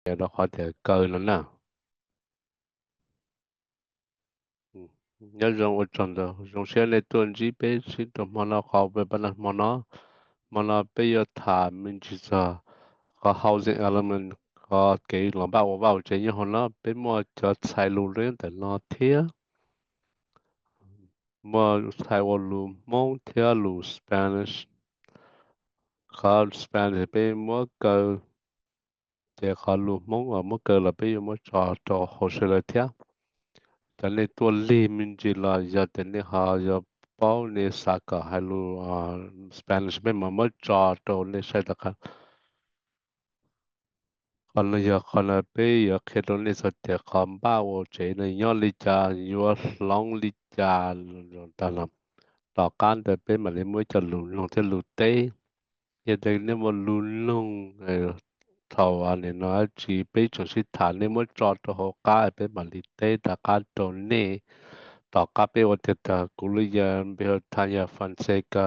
rau qhov tias kaw no na. Nyob zoo, ua tsaug ntau, zoo siab nej tuaj ntsib peb sib rau hmo no qhov peb pab na hmo no. Hmo no peb yuav tham me ntsis txog qhov housing element, qhov kev los npaj ua vaj ua tsev nyob hauv no. Peb muaj cov txhais lus li ntawm no thiab, muaj txhais ua lus Hmoob thiab lus Spanish. Qhov Spanish peb muab kaw, ces qhov lus Hmoob uas muab kaw los peb yuav muab tso rau hauv sawv daws thiab. Cov nej tuaj lig me ntsis los yog tias nej ho yuav paub, nej xav kom hais lus Spanish peb mam muab tso rau nej saib tom qab. Qhov no yog qhov no peb yuav qhia rau nej txog tias qhov npaj ua tsev no nyob li cas, yuav hloov li cas. Tom qab ntawd peb mam li muab cov lus noog thiab lus teb. Yog tias nej muaj lus noog thaum nim no dab tsi peb tseem sib tham, nej muab tso rau hauv qab peb mam li teb rov qab rau nej. Tom qab peb ua tiag tag, kuv lub npe hu Tanya Fonseca,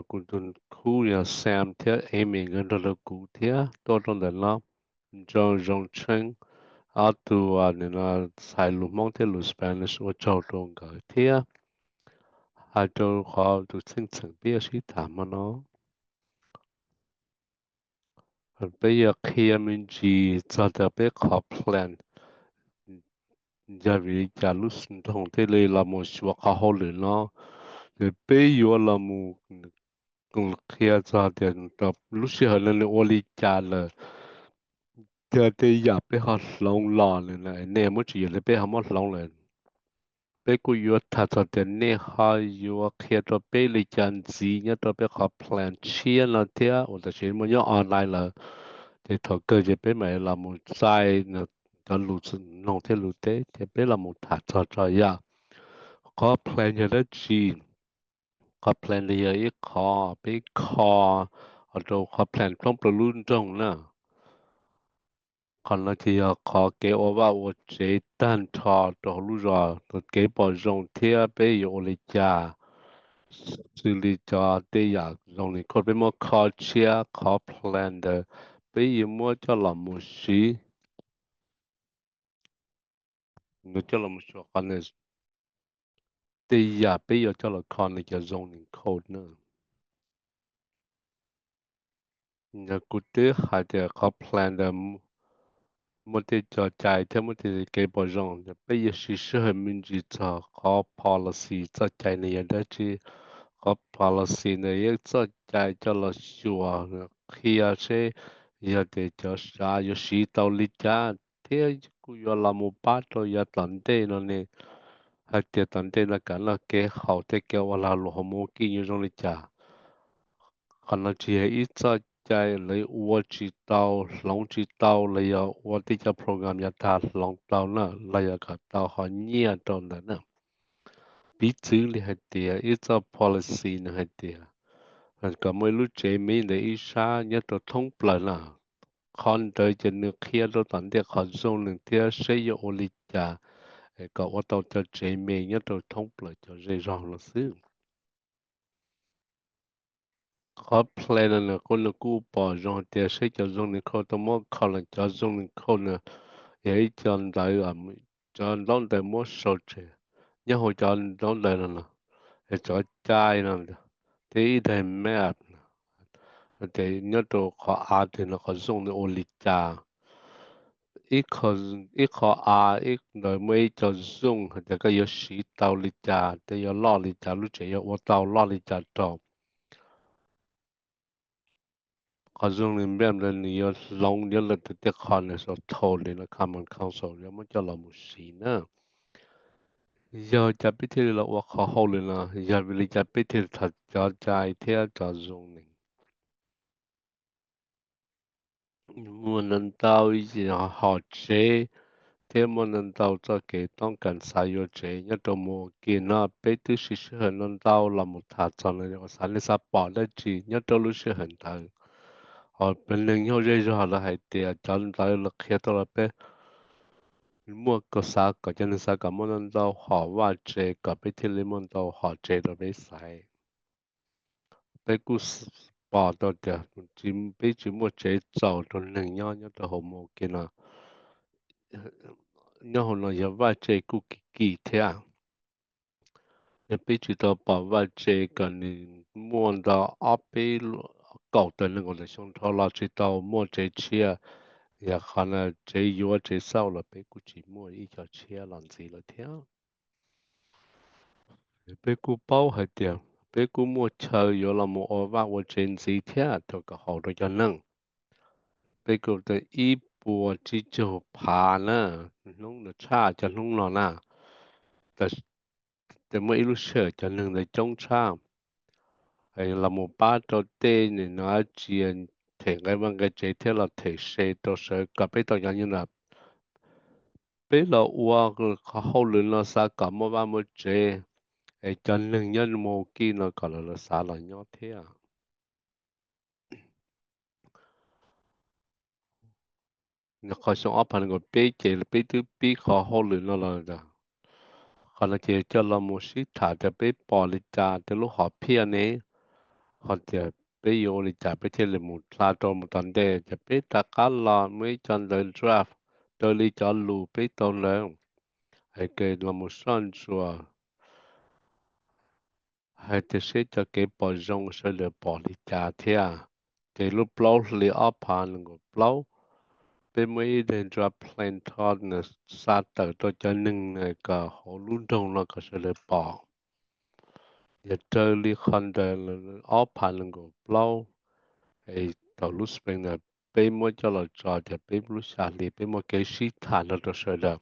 kuv tus khub yog Sam thiab Amy nkawd nrog rau kuv thiab tuaj rau ntawm no. Nco zoo tsheej ob tug nim no txhais lus Hmoob thiab lus Spanish, ua tsaug rau nkawd thiab. Hais rau qhov tus txheej txheem peb yuav sib tham hmo no, peb yuav qhia me ntsis txog tias peb qhov plan yog vim li cas lub nroog thiaj li los mus xyuas qhov hauj lwm no. Ces peb yuav los mus qhia txog tias lub sij hawm no nws ua li cas lawm, thiab tej yam peb ho hloov los lawm, nej muab tsis yam li peb ho muab hloov lawm. Peb kuj yuav tham txog tias nej ho yuav qhia rau peb li cas ntxiv nyob rau peb qhov plan tshiab no thiab, uas tam sim muaj nyob online lawm. Ces thaum kawg ces peb mam los mus txais cov lus noog thiab lus teb, ces peb los mus tham txog tso yam qhov plan yog dab tsi. Qhov plan no yog ib qho peb kho rau qhov plan thoob plaws lub nroog na. Qhov no ces yog qhov kev ua vaj ua tsev tag nrho rau hauv lub zos, kev pom zoo thiab peb yuav ua li cas, xws li cov tej yam zoning code peb muab kho tshiab, qhov plan ntawd peb yuav muab coj los mus siv, yuav coj los mus xyuas qhov tej yam peb yuav coj los kho nws cov zoning code na. Yog kuv twb hais tias qhov plan ntawd muaj tej cov cai thiab muaj tej kev pom zoo, peb yuav siv sij hawm me ntsis txog qhov policy txoj cai nws yog dab tsi. Qhov policy ntawd yog txoj cai coj los xyuas qhia seb yog tias cov sav yuav siv tau li cas, thiab kuj yuav los mus pab rau yav tom ntej no ne, hais tias tom ntej no kev noj kev haus thiab kev ua lag luam hauv mus ua ke yuav zoo li cas. Qhov no tsis yog ib txoj cai lawv ua tsis tau, hloov tsis tau, los yog ua tej cov program yav tag hloov tau na, los yog kom tau ho nyiaj rau ntawd na. Piv txwv li hais tias ib txoj policy nws hais tias kom muaj ib lub tsev me ntawm ib sab nyob rau thoob plaws na. Qhov ntawd ces nws qhia rau tom ntej qhov zoning thiab seb yuav ua li cas kom ua tau cov tsev me nyob rau thoob plaws cov zej zog no xwb. Qhov plan no nws kuj pom zoo hais tias seb cov zoning code tau muab kho los, cov zoning code no yog ib co ntawv, cov ntaub ntawv muab sau tseg nyob hauv cov ntaub ntawv no no, cov cai no, thiab ib daim map, ces nyob rau qhov av twg no qhov zoning ua li cas. Ib qho av ib ntawd muaj ib co zoning hais tias koj yuav siv tau li cas, thiab yuav loj li cas, lub tsev yuav ua tau loj li cas rau. Qhov zoning map ntawd nws yuav hloov nyob lawm tej qho nws sau tau li no Common Council yuav muab coj los mus siv na. Yog cas peb thiaj li los ua qhov hauj lwm no? Yog vim li cas peb thiaj li tham cov cai thiab cov zoning? Muaj ntau ntau hom tsev thiab muaj ntau ntau txoj kev toob kas xav yuav tsev nyob rau mus ua ke no, peb twb siv sij hawm ntau ntau los mus tham txog no, xav nej xav pom dab tsi nyob rau lub sij hawm ntawd. Hos peb neeg nyob zej zog lawv hais tias cov ntawd lawv qhia tau los peb muaj xav kom cov neeg xav kom muaj ntau ntau hom vaj tsev kom peb thiaj li muaj ntau hom tsev rau peb xaiv. Peb kuj pom tau tias peb tsis muaj tsev txaus rau neeg nyob nyob rau hauv Milwaukee no. Nyob hauv no yog vaj tse kuj kim kim thiab. Yog peb tsis tau pom vaj tse kom nws muaj ntau ob peb kaum tawm nees nkaum tawm xyoo dhau los tsis tau muaj tsev tshiab, yog qhov no tsev yuav tsev xauj los peb kuj tsis muaj ib co tshiab los ntxiv lawm thiab. Peb kuj paub hais tias peb kuj muaj chaw yuav los mus ua vaj ua tsev ntxiv thiab tau kom haum rau cov neeg. Peb kuj tau ib puas tsib caug phav na, hnub no tshaj cov hnub no na, ces muaj ib lub sij hawm cov neeg ntawd coob tshaj, los mus pab rau tej nim no dab tsi, them nqe vaj nqe tsev thiab los them se rau sawv kom peb tau cov nyiaj ntawd. Peb los ua qhov hauj lwm no xav kom muaj vaj muaj tsev, es cov neeg nyob Milwaukee no kom lawv xav los nyob thiab. Qhov xyoo ob phav nees nkaum peb ces peb twb pib qhov hauj lwm no los. Qhov no ces coj los mus sib tham tias peb pom li cas tej lub hom phiaj ne, ho tias peb yuav ua li cas peb thiaj li mus dha rau mus tom ntej, ces peb rov qab los muaj ib co ntawv draft raws li cov lus peb tau ntawd, hais tias los mus soj ntsuam hais tias seb cov kev pom zoo sawv daws pom li cas thiab. Ces lub plaub hli ob phav nees nkaum plaub, peb muaj ib daim draft plan tho xa tawm rau cov neeg kom hauv lub nroog no kom sawv daws pom. Yog raws li qhov ntawd ob phav nees nkaum plaub, thaum lub spring ntawd peb muab coj los tso tias peb lub xya hli peb muaj kev sib tham nrog rau sawv daws.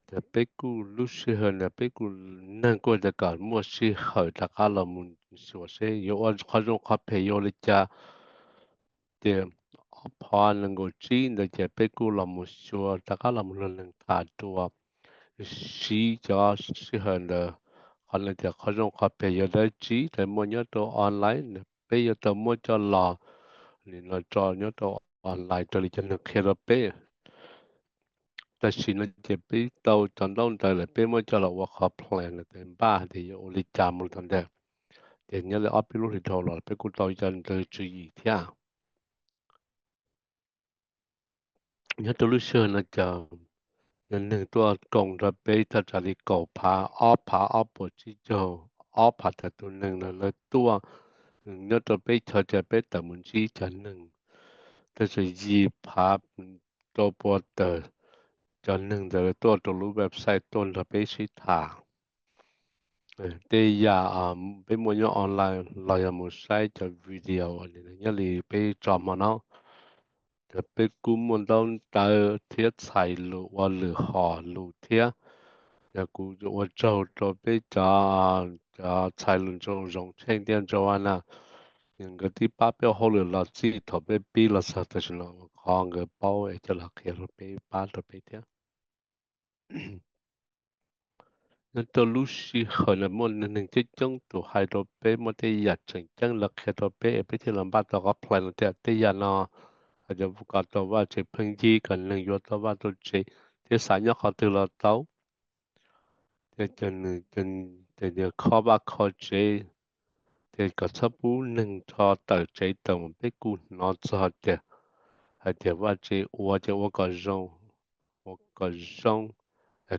Ces peb kuj lub sij hawm ntawd peb kuj, neeg kuj tias kom muaj sij hawm rov qab los mus xyuas seb yuav ua qhov zoo qhov phem yuav ua li cas. Ces ob phav nees nkaum tsib ntawd ces peb kuj los mus xyuas rov qab los mus nrog neeg tham dua, siv cov sij hawm ntawd. Qhov no tias qhov zoo qhov phem yog dab tsi, ces muaj nyob rau online, peb yuav tau muab coj los nim no tso nyob rau online raws li cov neeg qhia rau peb. Tam sim no ces peb tau cov ntaub ntawv lawm, peb muab coj los ua qhov plan lawm, ces npaj hais tias yuav ua li cas mus tom ntej. Ces nyob li ob peb lub hlis dhau los peb kuj tau cov ntawv tswv yim thiab. Nyob rau lub sij hawm no ces yog neeg tuaj koom nrog peb thaj tsam li kaum phav, ob phav ob puas tsib caug, ob phav tawm tus neeg no lawv tuaj nyob rau peb chaw ces peb tawm mus ntsib cov neeg thaj tsam yim phav rau pua tawm cov neeg ntawd tuaj rau lub website tuaj nrog peb sib tham. Tej yam peb muaj nyob online los yog mus saib cov video nyob li peb tso hmo no, ces peb kuj muaj ntaub ntawv thiab txhais lus ua lwm hom lus thiab. Yog kuv ua tsaug rau peb cov, cov txhais lus Ntsuag Zoo Tsheej thiab Ntsuag Vaj na, nkawd twb pab peb ua hauj lwm los txij thaum peb pib los txog tam sim no, qhov nkawd paub es coj los qhia rau peb pab rau peb thiab. Nyob rau lub sij hawm no muaj neeg coob coob tus hais rau peb, muaj tej yam tseem ceeb lawv qhia rau peb es peb thiaj los npaj tau qhov plan no tias tej yam no hais tias kom tau vaj tsev pheej yig, kom neeg yuav tau vaj tau tsev thiab xav nyob qhov twg los tau. Thiab cov neeg, cov khob vaj khob tsev, ces kom txhob pub neeg rho tawm tsev tawm mus. Peb kuj hnov txog tias hais tias vaj tsev ua ces ua kom zoo, ua kom zoo,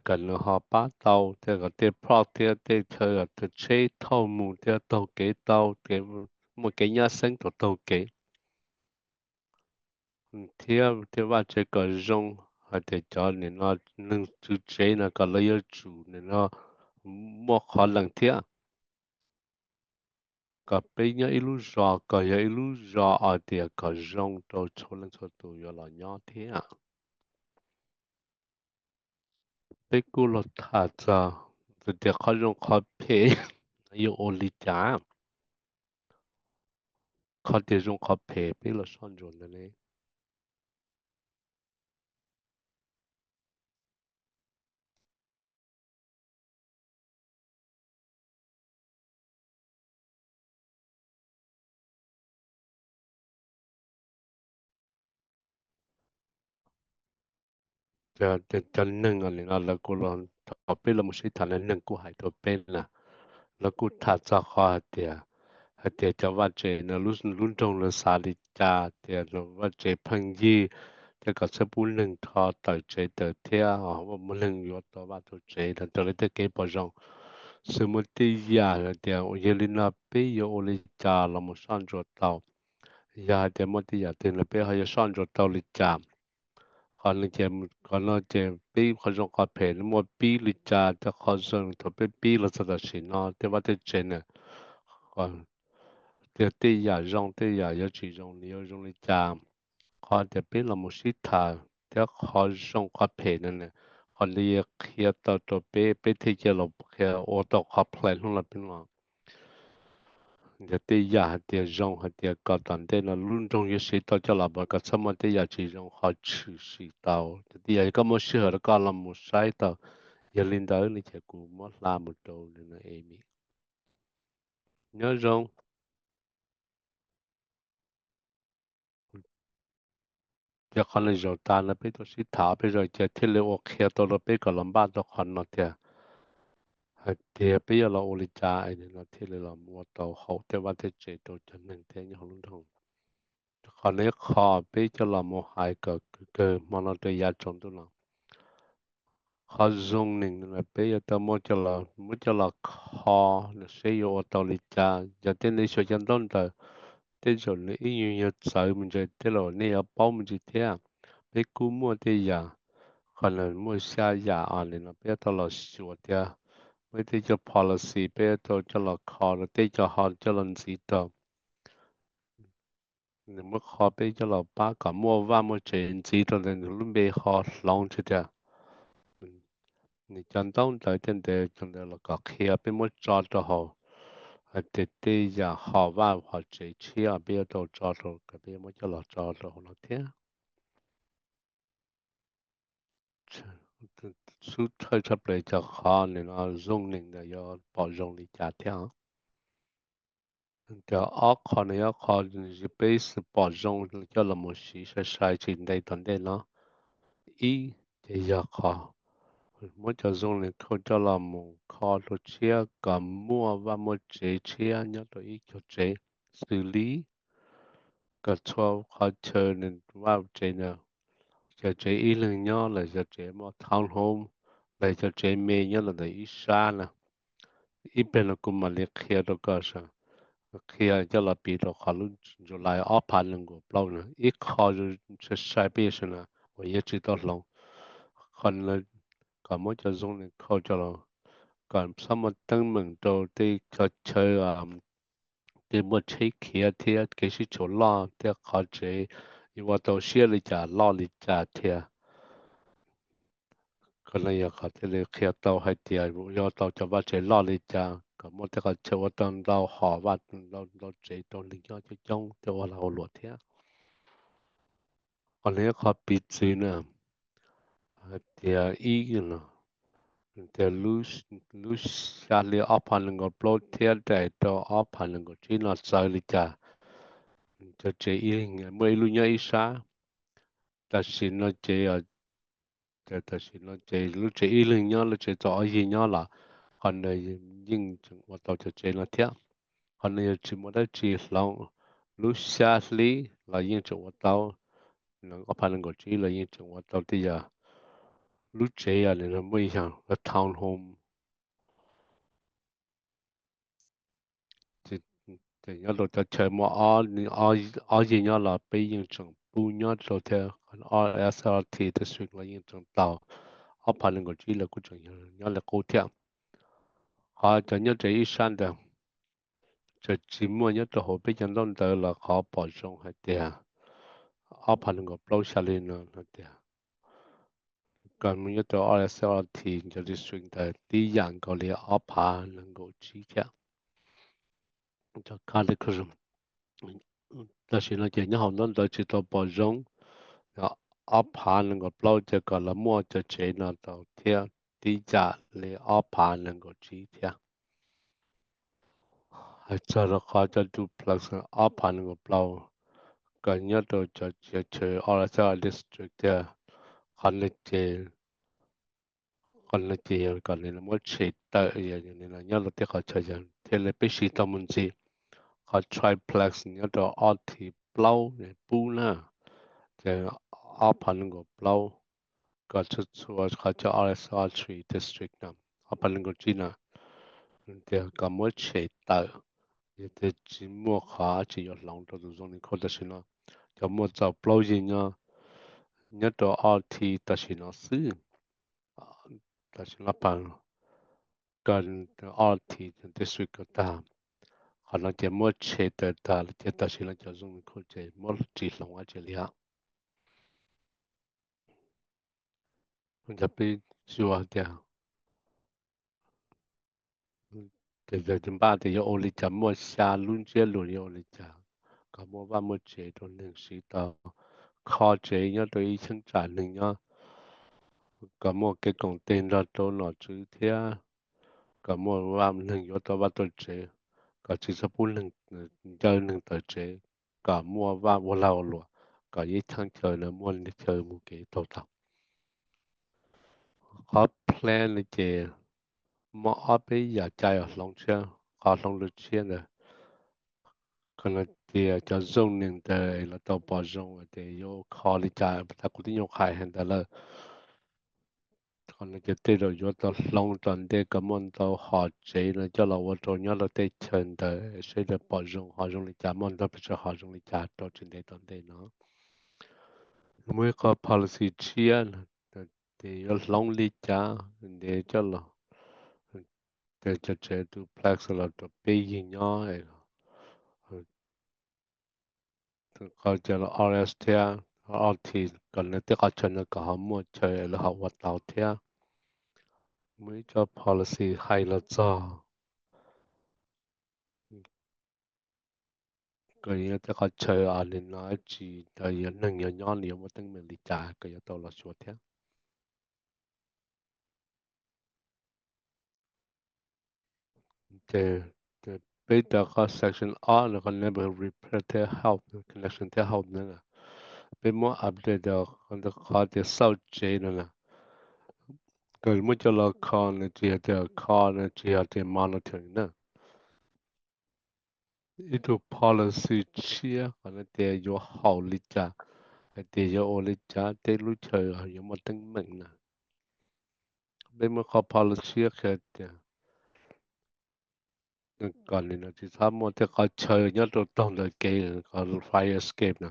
kom nws ho pab tau thiab kom tej plot thiab tej chaw tsheb thauj mus thiab taug kev tau, muaj kev nyab xeeb rau taug kev. Thiab tej vaj tsev kom zoo, hais tias cov nim no neeg tswv tsev no kom lawv yuav tsum nim no muaj qhov lees thiab, kom peb nyob ib lub zos kom yog ib lub zos hais tias kom zoo rau txhua leej txhua tus yuav los nyob thiab. Peb kuj los tham txog tias qhov zoo qhov phem yuav ua li cas, qhov tias zoo qhov phem peb los soj ntsuam ntawd ne. Cov neeg no lawv kuj, thaum peb los mus sib tham no neeg kuj hais rau peb na, lawv kuj tham txog qhov hais tias hais tias cov vaj tsev no lub nroog lawv xav li cas, tias vaj tsev pheej yig, thiab kom txhob pub neeg rho tawm tsev tawm thiab, muaj neeg yuav tau vaj tau tsev los raws li tej kev pom zoo. Xwb muaj tej yam hais tias yog li no peb yuav ua li cas los mus soj ntsuam tau. Yog hais tias muaj tej yam twg no peb ho yuav soj ntsuam tau li cas. Qhov no ces pib qhov zoo qhov phem, muaj pib li cas, tej qhov zoo thaum peb pib los txog tam sim no tej vaj tej tsev na, tias tej yam zoo tej yam yuav tsis zoo nws yuav zoo li cas. Qhov tias peb los mus sib tham thiab qhov zoo qhov phem no, qhov ntawd yuav qhia tau rau peb, peb thiaj cia los qhia ua tau qhov plan hnub no peb los. Yog tej yam hais tias zoo hais tias kom tom ntej no lub nroog yuav siv tau coj los, kom txhob muaj tej yam tsis zoo ho tshwm sim tau. Yog tej yam koj muaj sij hawm rau koj los mus saib tau. Yog li ntawd no ces kuv muab hla mus rau Amy. Nyob zoo. Ces qhov no zaum tas no peb tuaj sib tham peb zaum ces thiaj li ua qhia tau rau peb kom los npaj tau qhov no tias, hais tias peb yuav los ua li cas es no thiaj li los ua tau haum tej vaj tej tsev rau cov neeg thiab nyob hauv lub nroog. Qhov no ib qho peb coj los mus hais kom kawg hmo no rau yav tsaus ntuj no. Qhov zoning no peb yuav tau muab coj los kho seb yuav ua tau li cas. Yog tej nej xyuas cov ntaub ntawv, tej zaum nws ib nyuag nyuag txawv me ntsis, tej zaum nej yuav paub me ntsis thiab. Peb kuj muaj tej yam, qhov no muaj xya yam os, li no peb yuav tau los xyuas thiab. Muaj tej cov policy peb yuav tau coj los kho rau, tej cov ho coj los ntxiv rau. Nws muab qhov peb coj los pab kom muaj vaj muaj tsev ntxiv rau ntawm nws lub npe ho hloov tsis tias nws cov ntaub ntawv tej ntawd cov ntawd los kom qhia peb muab tso rau hauv. Hais tias tej yam ho vaj ho tsev tshiab peb yuav tau tso rau, kom peb muab coj los tso rau hauv no thiab. Xub thawj tshaj plaws cov qhov nws no zoning ntawd yuav pom zoo li cas thiab. Cov ob qho no yog qho peb xav pom zoo coj los mus siv sai sai tsis ntev tom ntej no. Ib, ces yog qhov muab cov zoning code coj los mus kho rau tshiab kom muaj vaj muaj tsev tshiab nyob rau ib co tsev, xws li kom txhua qhov chaw nws vaj tsev no, cov tsev ib leeg nyob los cov tsev muaj townhome, los cov tsev me nyob los ntawm ib sab na. Ib pliag no kuv mam li qhia rau koj, qhia coj los piv rau qhov lub July ob phav nees nkaum plaub no ib qho sai sai peb yuav sawv na uas yuav tsis tau hloov. Qhov kom muab cov zoning code coj los, kom txhob muaj teeb meem rau tej chaw, tej muaj tsheb khiav thiab kev sib tshuam loj thiab qhov tsev yuav ua tau siab li cas loj li cas thiab. Qhov no yog qhov thiaj li qhia tau hais tias yuav tau cov vaj tsev loj li cas, kom muaj tej qhov chaw ua tau ntau hom vaj, ntau tsev rau neeg nyob coob coob thiab ua lag ua luam thiab. Qhov no yog qhov piv txwv na, hais tias ib, tias lub xya hli ob phav nees nkaum plaub thiab daim rau ob phav nees nkaum tsib no txawv li cas, cov tsev ib leeg muaj ib lub nyob ib sab. Tam sim no ces, tam sim no ces lub tsev ib leeg nyob lub tsev txog ob yig nyob los qhov ntawd yeej tseem ua tau cov tsev no thiab. Qhov no yog tsis muaj dab tsi hloov, lub xya hli los yeej tseem ua tau, ob phav nees nkaum tsib los yeej tseem ua tau tej yam lub tsev yog muaj ib yam townhome. Ces nyob rau cov chaw muaj ob yig nyob los peb yeej tseem pub nyob rau thiab, ob S R T district los yeej tseem tau, ob phav nees nkaum tsib los kuj tseem nyob li qub thiab. Qhov cov nyob rau ib sab ntawd, txawm tsis muaj nyob rau hauv peb cov ntaub ntawv los qhov pom zoo hais tias ob phav nees nkaum plaub xya hli no hais tias kom mus nyob rau ob S R T cov district ntawd tib yam nkaus li ob phav nees nkaum tsib thiab. Tam sim no ces nyob hauv ntaub ntawv tsis tau pom zoo, ob phav nees nkaum plaub ces kom lawv muaj cov tsev no tau thiab tib yam li ob phav nees nkaum tsib thiab. Hais txog rau qhov cov duplex ob phav nees nkaum plaub, kom nyob rau cov chaw ob district tiag, qhov no ces, qhov no ces yog kom nws muab tshem tawm, nyob rau tej qhov chaw yog thiaj li peb siv tau mus ntxiv. qhov triplex nyob rau ob thib plaub pub na, ces ob phav nees nkaum plaub, kom txhua txhua qhov chaw R S R three district no, ob phav nees nkaum tsib no, tias kom muab tshem tawm, yog tias tsis muaj qhov tsis yuav hloov rau tus zoning code tam sim no. Cov muaj txaus plaub yig nyob, nyob rau ob thib tam sim no xwb, tam sim no pab kom ob thib district ko tag. Qhov no ces muab tshem tawm tas ces tam sim no cov zoning code ces muab tsis hloov dab tsi li os. Yog peb xyuas tias, ces npaj tias yuav ua li cas, muaj xya lub ntsiab lus yuav ua li cas kom muaj vaj muaj tsev rau neeg siv tau, kho tsev nyob rau ib cheeb tsam neeg nyob, kom muaj kev koom tes nrog rau nom tswv thiab kom muaj vaj, neeg yuav tau vaj tau tsev, kom tsis txhob pub neeg, ncaw neeg tawm tsev, kom muaj vaj ua lag ua luam, kom ib cheeb chaw no muaj chaw mus kev taug tau. Qhov plan no ces muaj ob peb yam cai hloov tshiab, qhov hloov lub tshiab ntawd, qhov no tias cov zoning ntawd es lawv tau pom zoo tias yuav kho li cas, tas kuv twb nyuam qhais hais ntawd lawm. Qhov no ces tej zaum yuav tau hloov tom ntej kom muaj ntau hom tsev no coj los ua rau nyob rau tej chaw ntawd, seb lawv pom zoo ho zoo li cas, muaj ntau pes tsawg ho zoo li cas rau tsis ntev tom ntej no. Muaj ib qho policy tshiab, ces yuav hloov li cas ntev coj los, ces cov tsev duplex los rau peb yig nyob, qhov cov R S thiab R T, kom nws tej qhov chaw no kom ho muaj chaw lawv ho ua tau thiab. Muaj ib co policy hais los txog kom yog tej qhov chaw nim no tsis tau yog neeg yuav nyob, nws yuav muaj teeb meem li cas kom yuav tau los xyuas thiab. Ces peb rau qhov section ob no, qhov neighborhood repair thiab help, connection thiab help no, peb muab update rau qhov tias xauj tsev no na, kom muab coj los kho, nws tsis yog tias kho, nws tsis yog tias monitor na. Ib tug policy tshiab qhov no tias yuav haum li cas, hais tias yuav ua li cas tej lub chaw yuav muaj teeb meem na. Peb muab qhov policy tshiab qhia tias kom nim no tsis txhob muaj tej qhov chaw nyob rau taug ntawm kev, qhov fire escape no,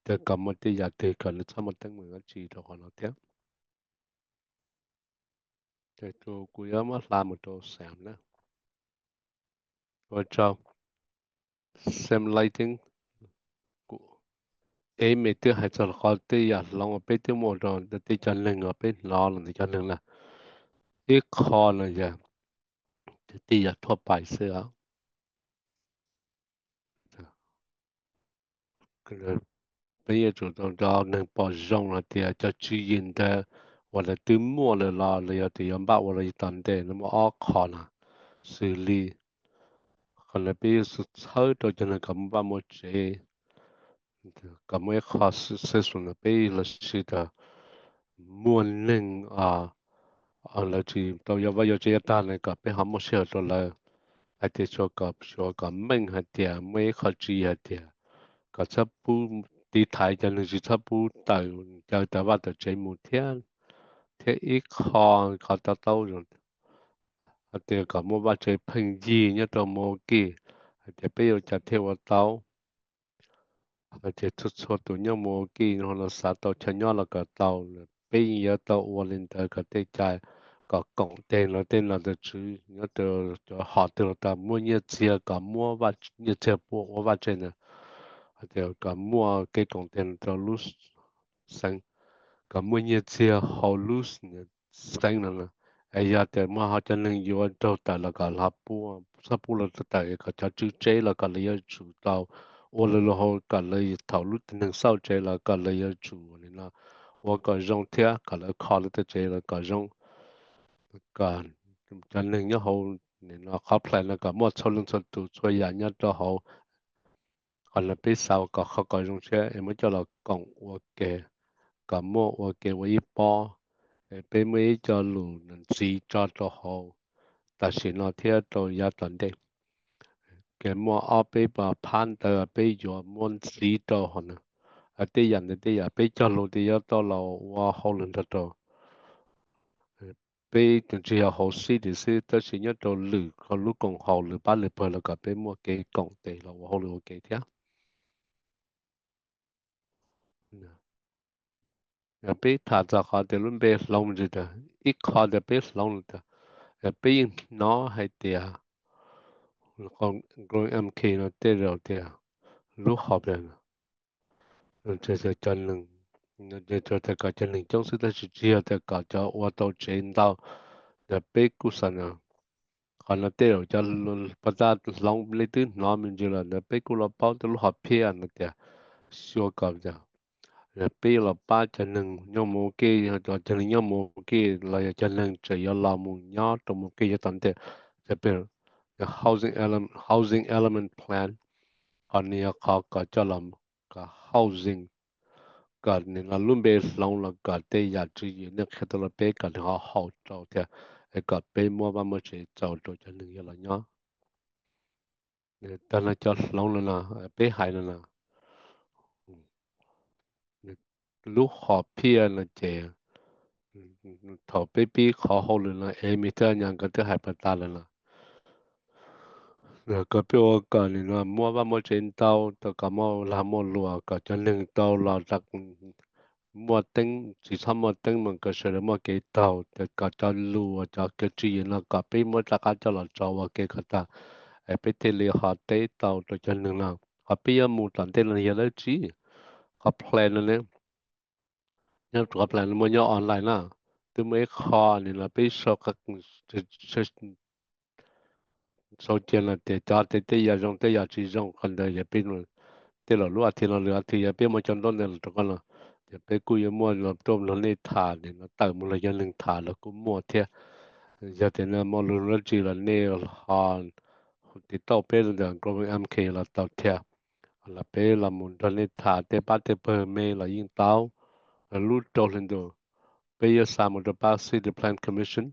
ces kom muaj tej yam twg kom nws txhob muaj teeb meem dab tsi rau qhov no thiab. Ces kuv yuav muab hla mus rau Sam na. Ua tsaug. Sam Lighting, Amy twb hais txog qhov tej yam hloov uas peb twb muaj rau tej cov neeg uas peb hnov los ntawm cov neeg na. Ib qho no yog tej yam thuaj pais xwb os. Peb yuav tsum tau nrog neeg pom zoo hais tias cov tswv yim ntawd uas lawv twb muaj lawm los lawv yog tias yuav npaj ua los tom ntej no muaj ob qho no xws li, qhov no peb yuav txhawb rau cov neeg kom muaj vaj muaj tsev, kom muaj ib qho successful no peb los sis tas muaj neeg lawv tsis tau yuav vaj yuav tsev yav tag no kom peb ho muaj sij hawm rau lawv, hais tias kom, kom meej hais tias muaj ib qho tswv yim hais tias kom txhob pub tiv thaiv cov neeg tsis txhob pub tawm, ncaws tawm vaj tawm tsev mus thiab, thiab ib qho, qhov to taub hais tias kom muaj vaj tsev pheej yig nyob rau Milwaukee, hais tias peb yuav cas thiaj ua tau, hais tias txhua txhua tus nyob Milwaukee no los xav tau chaw nyob los kom tau, peb yeej yuav tau ua li ntawd kom tej cai, kom koom tes los tej nom tej tswv nyob rau cov hom twg los tau muaj nyiaj txiag kom muab nyiaj txiag pua ua vaj tsev ntawd, hais tias kom muaj kev koom tes rau lub xeev, kom muaj nyiaj txiag hauv lub xeev no, es yog tias muaj ho cov neeg yuav raug tawm los kom ho pub, txhob pub lawv tawm, kom cov tswv tsev los kom lawv yuav tsum tau ua lawv lub hauv, kom lawv thaum lub neeg xauj tsev los kom lawv yuav tsum ua kom zoo thiab kom lawv kho lawv tej tsev los kom zoo, kom cov neeg nyob hauv nim no qhov plan no kom muaj txhua leej txhua tus txhua yam nyob rau hauv. Qhov no peb xav kom kho kom zoo thiab es muab coj los koom ua ke, kom muaj ua ke ua ib pob, es peb muaj ib co lus ntxiv tso rau hauv, tam sim no thiab rau yav tom ntej. Ces muaj ob peb phab ntawv peb yuav muab ntxiv rau hauv na. Tej yam ntawd tej yam peb cog lus tias yuav tau los ua hauj lwm nrog rau peb tsis yog hauv city xwb, tab sis nyob rau lwm lub koom haum lwm pab lwm pawg los kom peb muaj kev koom tes los ua hauj lwm ua ke thiab. Peb tham txog qhov tias lub npe hloov ntsis tas, ib qho tias peb hloov tas, peb yeej hnov hais tias Growing M K no tej zaum tias lub hom cov neeg, kom cov neeg coob xwb tab sis tsis yog tias kom cov ua tau tsev ntau. Yog peb kuj xav qhov no tej zaum cov pov tab hloov li twb hnov me ntsis lawm ntawd peb kuj los paub tej lub hom phiaj no tias xyuas kom peb yuav los pab cov neeg nyob mus ua ke, cov neeg nyob mus ua ke los yog cov neeg tseem yuav los mus nyob rau mus ua ke yav tom ntej. Housing Element Plan, qhov nws yog qhov kom coj los kom housing, kom nws lub npe hloov los kom tej yam tswv yim nej qhia tuaj rau peb kom nws ho haum rau thiab, es kom peb muaj vaj muaj tsev txaus rau cov neeg yuav los nyob. Tag no cov hloov no no peb hais no no, lub hom phiaj no ces thaum peb pib qhov hauj lwm no es me thiab nyas nkawd twb hais pas tas lawm los kom peb ua kom nws muaj vaj muaj tsev ntau, kom muaj lag muaj luam, kom cov neeg tau los muaj teeb, tsis txhob muaj teeb mas kom sawv daws muaj kev taug, kom cov lus uas cov kev tswv yim no kom peb muab rov qab coj los tso ua ke kom tag, es peb thiaj li ho teb tau rau cov neeg no. Qhov peb yuav mus tom ntej no yog dab tsi? Qhov plan no ne, nyob qhov plan no muaj nyob online na, twb muaj ib qho nim no peb sau cia no tias cov tej yam zoo tej yam tsis zoo qhov ntawd yog peb tej los lub as thiv no lwm as thiv yog peb muaj cov ntaub ntawv los rau qhov no, ces peb kuj yuav muaj los tuaj nrog nej tham, nim no tawm mus los cov neeg tham los kuj muaj thiab. Yog tias muaj lus dab tsi los nej ho tiv tauj peb ntawm Global M K los tau thiab. Los peb los mus nrog nej tham tej pab tej pawg me los yeej tau. Lub rau hli ntus peb yuav xa mus rau pab City Plan Commission,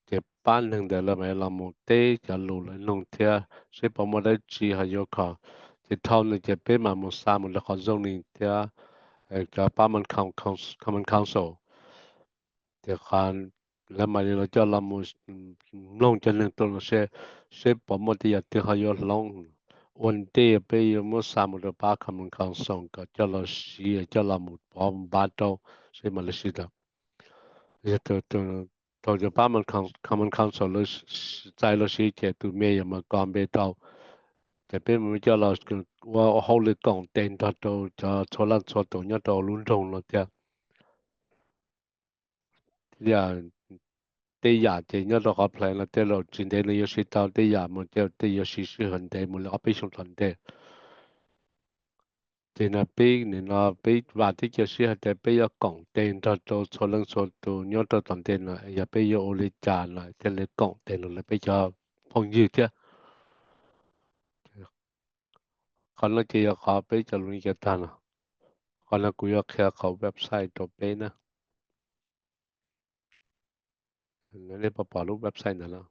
ces pab neeg ntawd lawv mam los mus teb cov lus lawv nug thiab seb puas muaj dab tsi ho yuav kho. Ces dhau no ces peb mam mus xa mus rau qhov zoning thiab cov pab Common Council. Ces lawv mam li los coj los mus mloog cov neeg tuaj los seb, seb puas muaj tej yam twg ho yuav hloov. Ua ntej peb yuav muab xa mus rau pab Common Council kom coj los siv, coj los mus pov npav rau seb mam li siv tau. Yog thaum cov pab Common Council lawv txais los siv ces tus me yuav mas kos npe rau, ces peb mam coj los ua hauj lwm koom tes nrog rau cov txhua leej txhua tus nyob rau lub nroog no thiab. Tej yam ces nyob rau qhov plan no tej zaum tsis ntev nws yuav siv tau, tej yam mas tej yuav siv sij hawm ntev mus li ob peb xyoo tom ntej. Ces no peb nim no peb vam thiab cia siab hais tias peb yuav koom tes nrog rau txhua leej txhua tus nyob rau tom ntej no, yog peb yuav ua li cas no thiaj li koom tes los lawv peb cov phooj ywg thiab. Qhov no ces yog qhov peb cov lus li cas tag no. Qhov no kuv yuav qhia qhov website rau peb na. Nej puas pom lub website ntawd no?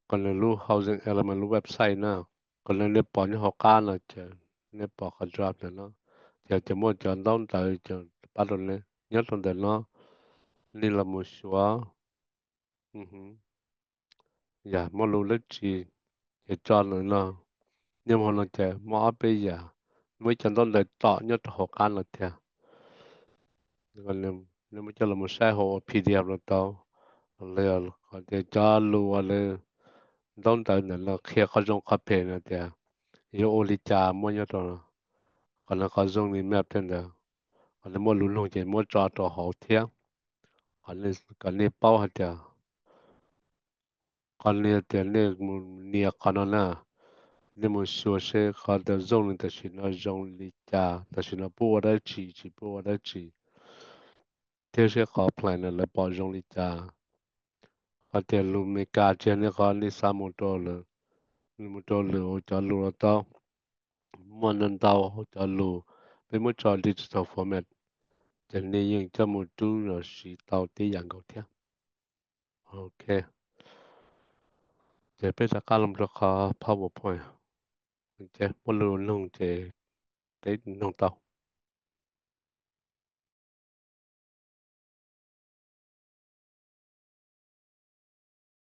Qhov no lub Housing Element lub website na, qhov no nej pom nyob hauv qab no ces nej pom qhov drop ntawm no, ces muaj cov ntaub ntawv pab rau nej nyob rau ntawm no. Nej los mus xyuas yam muaj lus dab tsi ces tso ntawm no. Nyob hauv no ces muaj ob peb yam, muaj ib co ntaub ntawv tom nyob rau hauv qab no thiab. Nej muab coj los mus saib hauv P D F los tau. Los yog qhov tias cov lus uas lawv ntaub ntawv ntawm no qhia qhov zoo qhov phem no tias yuav ua li cas muaj nyob rau qhov no, qhov zoning map tej ntawd, qhov no muaj lus nug ces muab tso rau hauv thiab. Kom nej paub hais tias, qhov no tias nej mus nias qhov no na, nej mus xyuas seb qhov zoning tam sim no zoo li cas, tam sim no pub ua dab tsi tsis pub ua dab tsi, thiab seb qhov plan no lawv pom zoo li cas. Qhov tias lus Meskas tsis yog nej qhov nej xa mus rau lwm, mus rau lwm cov lus los tau. Muaj ntau ntau cov lus peb muab tso digital format. Ces nej yeej coj mus rub los siv tau tib yam nkaus thiab. Ok, ces peb rov qab los rau qhov PowerPoint, ces muab lus nug ces peb nug tau.